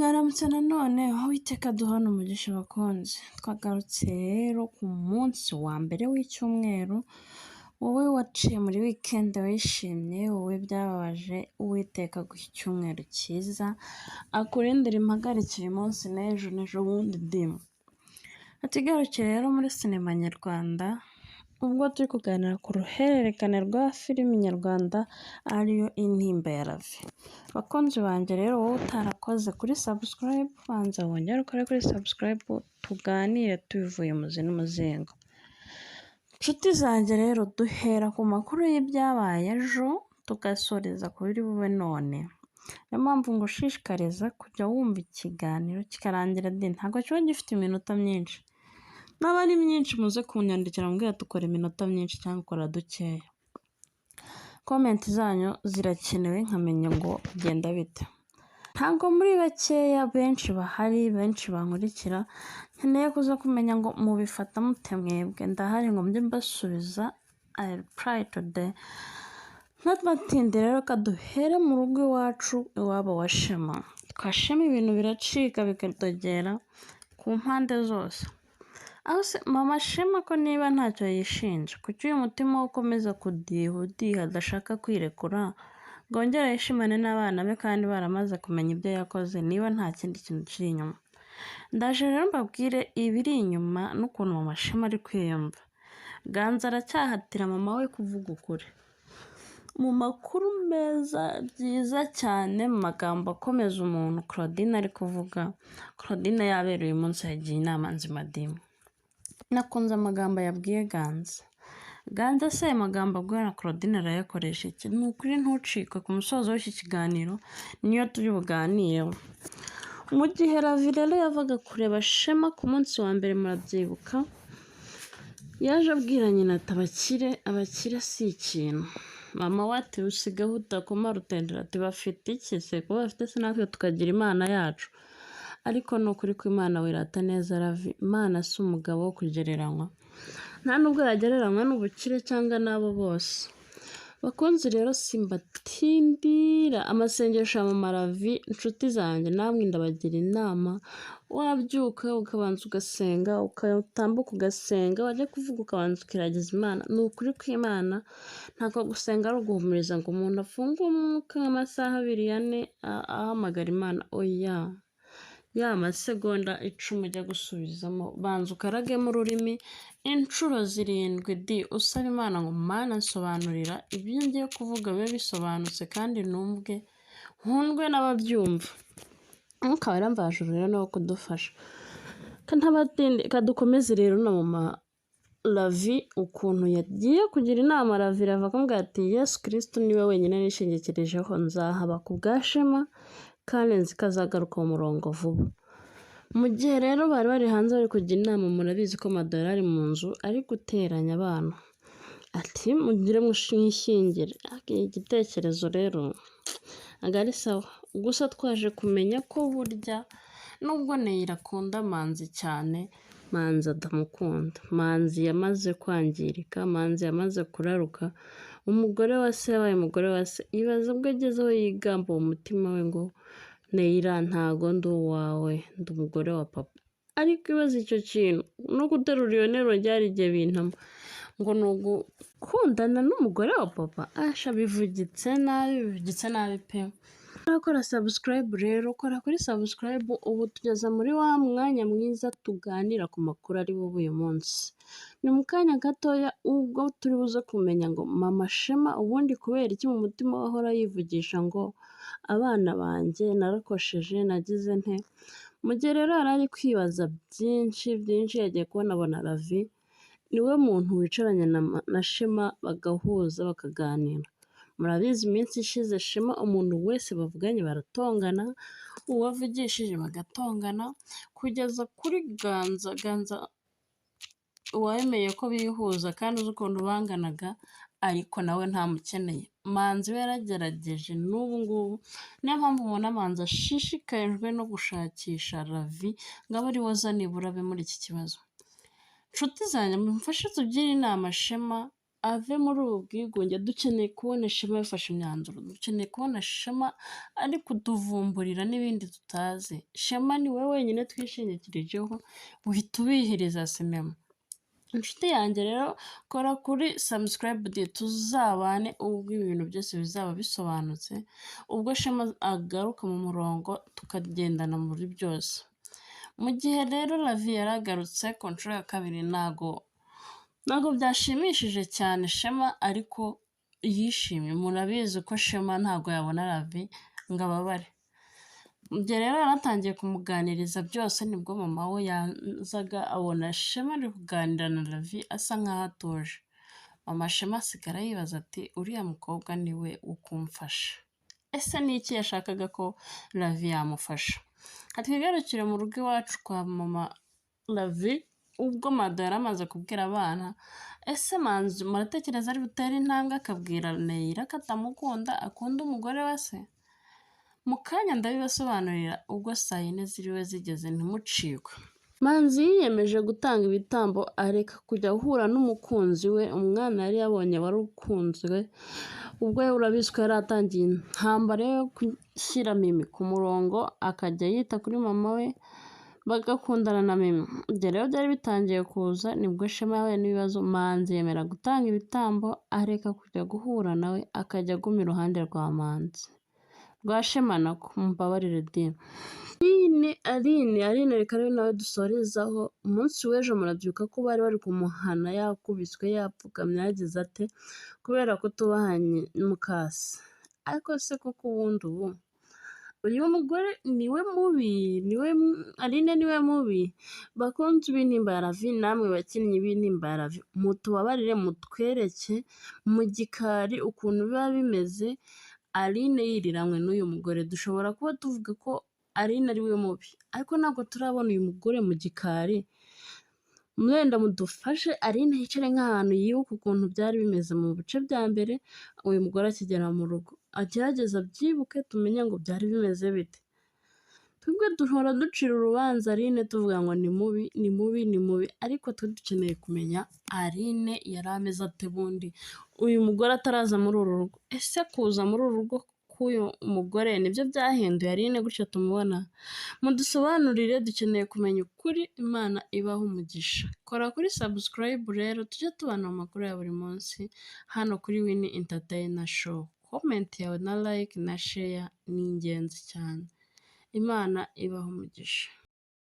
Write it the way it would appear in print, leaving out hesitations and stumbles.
Mwaramutse nanone, Uwiteka aduhane umugisha bakunzi. Twagarutse rero ku munsi wa mbere w'icyumweru, wowe waciye muri weekend wishimye, wowe byababaje, Uwiteka aguhe icyumweru cyiza, akurindire impagarike uyu munsi n'ejo n'ejo bundi dimu. Atugarukire rero muri sinema nyarwanda, ubwo turi kuganira ku ruhererekane rwa filimi nyarwanda ariyo Intimba ya Ravi. Bakunzi banjye rero, wowe utarakoze kuri subscribe, banza wongere ukore kuri subscribe, tuganire tubivuye muzi n'umuzingo. Nshuti zanjye rero, duhera ku makuru y'ibyabaye ejo, tugasoreza ku biri bube none. Niyo mpamvu ngushishikariza kujya wumva ikiganiro kikarangira de, ntabwo kiba gifite iminota myinshi. Naba ari myinshi muze kunyandikira mubwira dukora iminota myinshi cyangwa ukora dukeya. Comment zanyu zirakenewe nkamenya ngo genda bite. Ntabwo muri bakeya, benshi bahari, benshi bankurikira, nkeneye kuza kumenya ngo mubifata mute mwebwe. Ndahari ngo mujye mbasubiza, I reply today. Ntabatinde rero, kaduhere mu rugo iwacu, iwabo wa Shema. Kwa Shema ibintu biracika bikadogera ku mpande zose. Aho se mama Shema ko niba ntacyo yishinja, kuki uyu mutima we ukomeza kudiha udiha, adashaka kwirekura ngo yongere yishimane n'abana be kandi baramaze kumenya ibyo yakoze, niba nta kindi kintu kiri inyuma? Ndaje rero mbabwire ibiri inyuma n'ukuntu mama Shema ari kwiyumva. Ganza aracyahatira mama we kuvuga ukuri. Mu makuru meza, byiza cyane, mu magambo akomeza umuntu Claudine ari kuvuga, Claudine yabereye uyu munsi, yagiye inama nzima dimu. Nakunze amagambo yabwiye Ganza. Ganza se aya magambo abwira na Claudine arayakoresha iki? Ni ukuri ntucikwe, ku musozo w'iki kiganiro niyo turi buganireho. Mu gihe Ravi rero yavaga kureba Shema ku munsi wa mbere, murabyibuka, yaje abwira nyina ati: "Abakire, abakire si ikintu." Mama we ati: "Usigaho utakoma rutendera." Ati: "Bafite iki se? Kuba bafite se natwe tukagira Imana yacu." Ariko ni ukuri ko Imana wirata neza Ravi, Imana si umugabo wo kugereranywa, nta nubwo yagereranywa n'ubukire cyangwa n'abo bose. Bakunzi rero, simbatindira. Amasengesho ya mama Ravi, inshuti zanjye namwe ndabagira inama: wabyuka ukabanza ugasenga, ugatambuka ugasenga, wajya kuvuga ukabanza ukiragiza Imana. Ni ukuri kw'Imana, ntabwo gusenga ari uguhumuriza ngo umuntu afunge umwuka nk'amasaha 2, 4 ahamagara Imana, oya. Ya masegonda 10 ujya gusubizamo, banza ukaragemo ururimi inshuro zirindwi di, usaba Imana ngo: "Mana, nsobanurira ibyo ngiye kuvuga bibe bisobanutse kandi numvwe, nkundwe n'ababyumva." Umwuka Wera mvajuru rero ni uwo kudufasha. Kadukomeze rero na mama Ravi, ukuntu yagiye kugira inama Ravi. Ravi akamubwira ati: "Yesu Kirisitu niwe wenyine nishingikirijeho, nzahaba ku bwa Shema kandi nzi ko azagaruka mu murongo vuba." Mu gihe rero bari bari hanze bari kujya inama, murabizi ko Madora ari mu nzu ari guteranya abana, ati: "Mugire mwishyingire." Igitekerezo rero ntabwo ari sawa. Gusa twaje kumenya ko burya nubwo Neyira akunda Manzi cyane, Manzi atamukunda. Manzi yamaze kwangirika, Manzi yamaze kuraruka umugore wa se, yabaye umugore wa se. Ibaze ubwo agezeho yigamba mu mutima we ngo: "Neyira, ntago ndi uwawe, ndi umugore wa papa." Ariko ibaze icyo kintu, no guterura iyo nteruro byari igihe bintama ngo ni ugukundana n'umugore wa papa. Asha, bivugitse nabi, bivugitse nabi pe. Urakora subscribe rero, kora kuri subscribe. Ubu tugeze muri wa mwanya mwiza tuganira ku makuru ari bube uyu munsi. Ni mu kanya gatoya ubwo turi buze kumenya ngo mama Shema ubundi kubera iki mu mutima we ahora yivugisha ngo: "Abana banjye narakosheje, nagize nte?" Mu gihe rero yari ari kwibaza byinshi byinshi, yagiye kubona abona Ravi niwe muntu wicaranye na Shema bagahuza, bakaganira. Murabizi, iminsi ishize Shema umuntu wese bavuganye baratongana, uwo avugishije bagatongana, kugeza kuri Ganza. Ganza wemeye ko bihuza kandi uzi ukuntu banganaga, ariko nawe ntamukeneye. Manzi we yaragerageje n'ubu ngubu, niyo mpamvu mubona Manzi ashishikajwe no gushakisha Ravi ngo abe ariwe aza nibura abe muri iki kibazo. Nshuti zanjye, mumfashe tugire inama Shema. ave muri ubu bwigunge. Dukeneye kubona Shema yafashe imyanzuro, dukeneye kubona Shema ari kutuvumburira n'ibindi tutazi. Shema ni we wenyine twishingikirijeho, uhita ubihiriza sinema. Inshuti yanjye rero, kora kuri subscribe tuzabane ubwo ibintu byose bizaba bisobanutse, ubwo Shema agaruka mu murongo tukagendana muri byose. Mu gihe rero Ravi yaragarutse ku nshuro ya kabiri, ntago byashimishije cyane Shema, ariko yishimye. Murabizi ko Shema ntago yabona Ravi ngo ababare. Ibyo rero yaratangiye kumuganiriza byose, nibwo mama we yazaga abona Shema ari kuganira na Ravi asa nkaho atuje. Mama Shema asigara yibaza ati: "Uriya mukobwa niwe wo kumfasha. Ese ni iki yashakaga ko Ravi yamufasha?" Twigarukire mu rugo iwacu kwa mama Ravi, ubwo Mado yari amaze kubwira abana. Ese Manzi muratekereza ari butere intambwe akabwira Neyira ko atamukunda, akunda umugore we se? Mu kanya ndabibasobanurira ubwo saa yine ziriwe zigeze, ntimucikwe. Manzi yiyemeje gutanga ibitambo, areka kujya ahura n'umukunzi we, umwana yari yabonye wari ukunzwe. Ubwo urabizi ko yari atangiye intambara yo gushyira Mimi ku murongo, akajya yita kuri mama we, bagakundana na Mimi. Ibyo rero byari bitangiye kuza, nibwo Shema yahuye n'ibibazo. Manzi yemera gutanga ibitambo, areka kujya guhura nawe, akajya aguma iruhande rwa Manzi, rwa Shema nako, mumbabarire di. Aline, Aline reka rero nawe dusorezaho. Umunsi w'ejo murabyibuka ko bari bari kumuhana, yakubiswe, yapfukamye, yagize ate, kubera kutubaha mukase. Ariko se koko ubundi ubu uyu mugore niwe mubi? Niwe Aline niwe mubi? Bakunzi b'Intimba ya Ravi, namwe bakinnyi b'Intimba ya Ravi, mutubabarire mutwereke mu gikari ukuntu biba bimeze Aline yiriranywe n'uyu mugore. Dushobora kuba tuvuga ko Aline ari we mubi, ariko ntabwo turabona uyu mugore mu gikari. Mwenda mudufashe Aline yicare nk'ahantu yibuka ukuntu byari bimeze mu bice bya mbere, uyu mugore akigera mu rugo, agerageze abyibuke, tumenye ngo byari bimeze bite. Twebwe duhora ducira urubanza Aline tuvuga ngo ni mubi, ni mubi, ni mubi, ariko twe dukeneye kumenya Aline yari ameze ate bundi uyu mugore ataraza muri uru rugo. Ese kuza muri uru rugo k'uyu mugore nibyo byahinduye Aline gutya tumubona? Mudusobanurire, dukeneye kumenya ukuri. Imana ibahe umugisha. Kora kuri subscribe rero tujye tubana mu makuru ya buri munsi hano kuri Win Entertainer Show. Comment yawe na like na share ni ingenzi cyane. Imana ibahe umugisha.